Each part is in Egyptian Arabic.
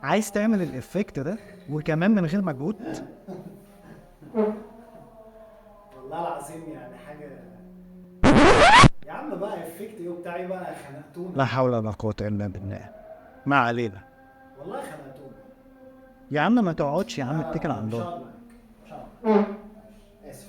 عايز تعمل ال effect ده وكمان من غير مجهود؟ والله العظيم يعني حاجة يا عم بقى، effect ايه وبتاع ايه بقى، خنقتونا. لا حول ولا قوة الا بالله. ما علينا. والله خنقتونا يا عم، ما تقعدش يا عم، اتكل على مش الله. هقعد معاك، مش هقعد، اسف.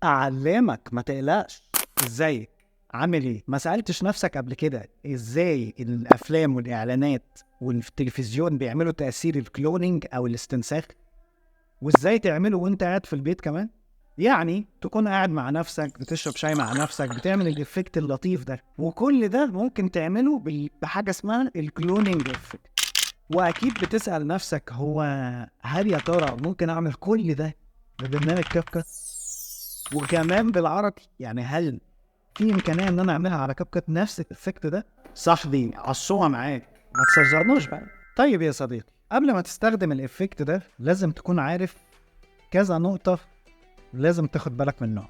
اعلمك، ما تقلقش. ازيك؟ عامل ايه؟ ما سألتش نفسك قبل كده ازاي الافلام والاعلانات والتلفزيون بيعملوا تأثير ال cloning او الاستنساخ؟ وازاي تعمله وانت قاعد في البيت كمان؟ يعني تكون قاعد مع نفسك، بتشرب شاي مع نفسك، بتعمل ال effect اللطيف ده، وكل ده ممكن تعمله بحاجة اسمها ال cloning effect. واكيد بتسأل نفسك، هو هل يا ترى ممكن اعمل كل ده ببرنامج CapCut وكمان بالعربي؟ يعني هل في امكانية ان انا اعملها على CapCut نفس ال effect ده؟ صاحبي عصوها معاك، ما تسجرناش بقى. طيب يا صديقي، قبل ما تستخدم ال effect ده لازم تكون عارف كذا نقطة لازم تاخد بالك منها.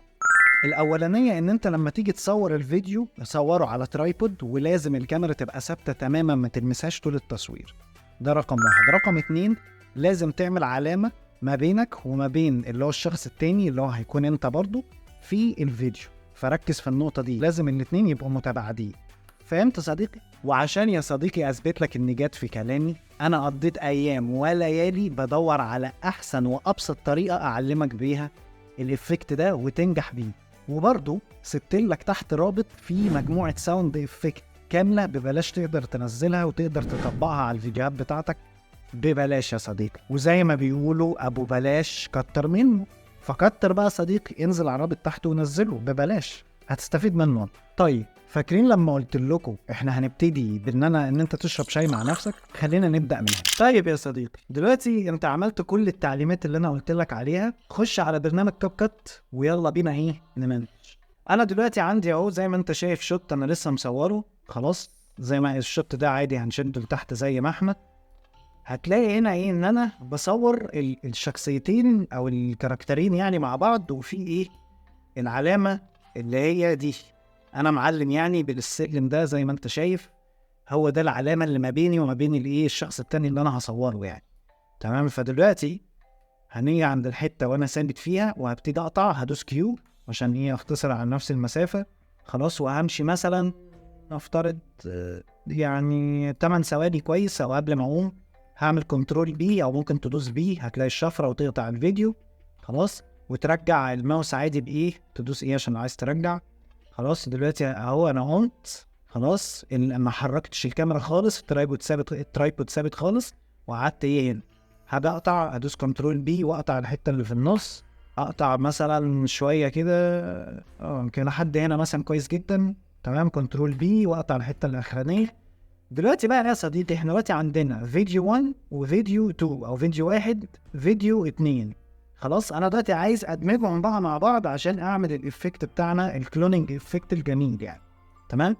الاولانية ان انت لما تيجي تصور الفيديو صوره على tripod، ولازم الكاميرا تبقى ثابتة تماما، ما تلمسهاش طول التصوير. ده رقم واحد. رقم اتنين، لازم تعمل علامة ما بينك وما بين اللي هو الشخص التاني اللي هو هيكون انت برضو في الفيديو، فركز في النقطة دي، لازم الاتنين يبقوا متباعدين. فهمت صديقي؟ وعشان يا صديقي أثبت لك إني جات في كلامي، أنا قضيت أيام وليالي بدور على أحسن وأبسط طريقة أعلمك بيها ال effect ده وتنجح بيه. وبرضه سبت لك تحت رابط فيه مجموعة sound effect كاملة ببلاش، تقدر تنزلها وتقدر تطبقها على الفيديوهات بتاعتك ببلاش يا صديقي. وزي ما بيقولوا أبو بلاش كتر منه، فكتر بقى صديقي، انزل على الرابط تحت ونزله ببلاش، هتستفيد منه. طيب فاكرين لما قلت لكم احنا هنبتدي بان انا ان انت تشرب شاي مع نفسك؟ خلينا نبدا من هنا. طيب يا صديقي، دلوقتي انت عملت كل التعليمات اللي انا قلت لك عليها، خش على برنامج CapCut ويلا بينا ايه نمنتج. انا دلوقتي عندي اهو زي ما انت شايف shot انا لسه مصوره، خلاص زي ما ال shot ده عادي هنشده لتحت زي ما احنا. هتلاقي هنا ايه، ان انا بصور الشخصيتين او ال character ين يعني مع بعض، وفي ايه العلامة اللي هي دي، انا معلم يعني بالسلم ده زي ما انت شايف، هو ده العلامة اللي ما بيني وما بين الايه الشخص التاني اللي انا هصوره يعني. تمام. فدلوقتي هنيجي عند الحتة وانا ثابت فيها وهبتدي اقطع، هدوس Q عشان ايه اختصر على نفس المسافة، خلاص. وهمشي مثلا نفترض يعني 8 ثواني كويس، او قبل ما اقوم هعمل control B، او ممكن تدوس B هتلاقي الشفرة وتقطع الفيديو، خلاص. وترجع الماوس عادي بايه، تدوس ايه عشان عايز ترجع، خلاص. دلوقتي اهو انا قمت خلاص، ما حركتش الكاميرا خالص، ال tripod ثابت، ال tripod ثابت خالص، وقعدت ايه هنا هبقى اقطع، ادوس control B واقطع الحتة اللي في النص، اقطع مثلا شوية كده، يمكن لحد هنا مثلا كويس جدا، تمام. control B واقطع الحتة الاخرانية. دلوقتي بقى يا صديقي احنا دلوقتي عندنا فيديو 1 وفيديو 2، او فيديو 1 فيديو 2، خلاص. انا دلوقتي عايز ادمجهم بقى مع بعض عشان اعمل ال effect بتاعنا، ال cloning effect الجميل يعني، تمام.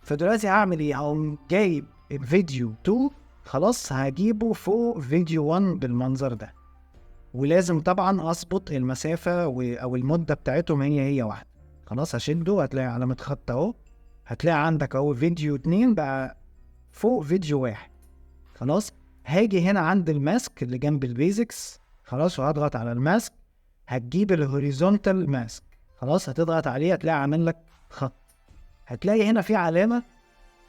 فدلوقتي هعمل ايه، هقوم جايب الفيديو 2، خلاص، هجيبه فوق فيديو 1 بالمنظر ده، ولازم طبعا اظبط المسافة او المدة بتاعتهم هي هي واحدة، خلاص. هشده، هتلاقي علامة خط اهو، هتلاقي عندك اهو فيديو 2 بقى فوق فيديو 1، خلاص. هاجي هنا عند ال mask اللي جنب ال basics، خلاص، وهضغط على ال mask، هتجيب ال horizontal mask، خلاص، هتضغط عليه هتلاقي عامل لك خط، هتلاقي هنا في علامة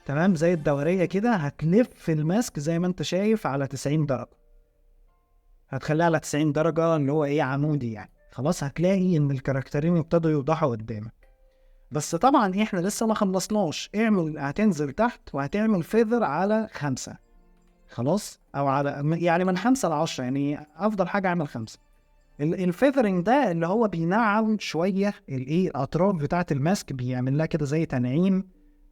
تمام زي الدورية كده، هتلف ال mask زي ما انت شايف على 90 درجة، هتخليها على 90 درجة اللي هو ايه عمودي يعني، خلاص. هتلاقي ان ال character ين ابتدوا يوضحوا قدامك. بس طبعا احنا لسه ما خلصناش، هتنزل تحت وهتعمل feather على 5، خلاص، او على يعني من 5 ل10، يعني افضل حاجة اعمل 5. ال feathering ده اللي هو بينعم شوية الايه الاطراف بتاعة ال mask، بيعمل لها كده زي تنعيم،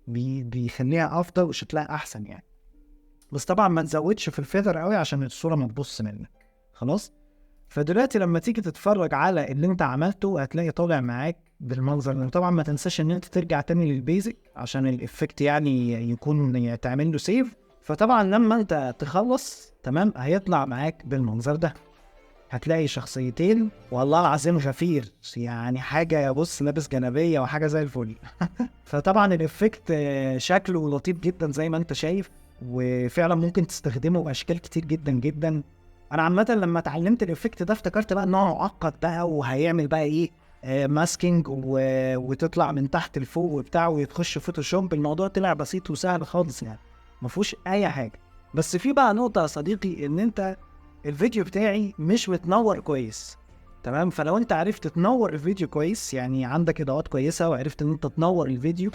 بيخليها افضل وشكلها احسن يعني. بس طبعا ما تزودش في ال feather قوي عشان الصورة ما تبص منك، خلاص. فدلوقتي لما تيجي تتفرج على اللي انت عملته هتلاقي طالع معاك بالمنظر ده. طبعا ما تنساش ان انت ترجع تاني لل basic عشان ال effect يعني يكون تعمل له save. فطبعا لما انت تخلص تمام هيطلع معاك بالمنظر ده، هتلاقي شخصيتين والله العظيم غفير يعني، حاجة بص لابس جنبية وحاجة زي الفل. فطبعا ال effect شكله لطيف جدا زي ما انت شايف. وفعلا ممكن تستخدمه باشكال كتير جدا جدا. انا عامة لما اتعلمت ال effect ده افتكرت بقى ان هو معقد بقى وهيعمل بقى ايه masking وتطلع من تحت لفوق وبتاع ويتخش Photoshop. الموضوع طلع بسيط وسهل خالص يعني، ما فيهوش اي حاجة. بس في بقى نقطة يا صديقي، ان انت الفيديو بتاعي مش متنور كويس، تمام؟ فلو انت عرفت تنور الفيديو كويس، يعني عندك اضاءات كويسة وعرفت ان انت تنور الفيديو،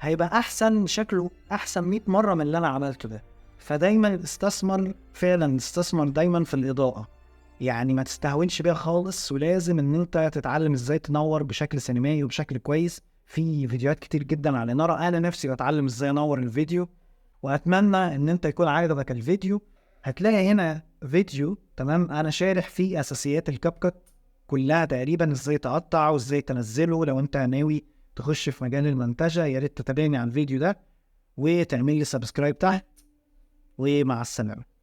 هيبقى احسن، شكله احسن 100 مرة من اللي انا عملته ده. فدايما استثمر، فعلا استثمر دايما في الاضاءة، يعني ما تستهونش بيها خالص، ولازم ان انت تتعلم ازاي تنور بشكل سينمائي وبشكل كويس. في فيديوهات كتير جدا على الاناره، انا نفسي بتعلم ازاي انور الفيديو. واتمنى ان انت يكون عجبك الفيديو. هتلاقي هنا فيديو، تمام، انا شارح فيه اساسيات ال CapCut كلها تقريبا، ازاي تقطع وازاي تنزله. لو انت ناوي تخش في مجال المنتجة يا ريت تتابعني على الفيديو ده وتعمل لي subscribe تحت، ومع السلامة.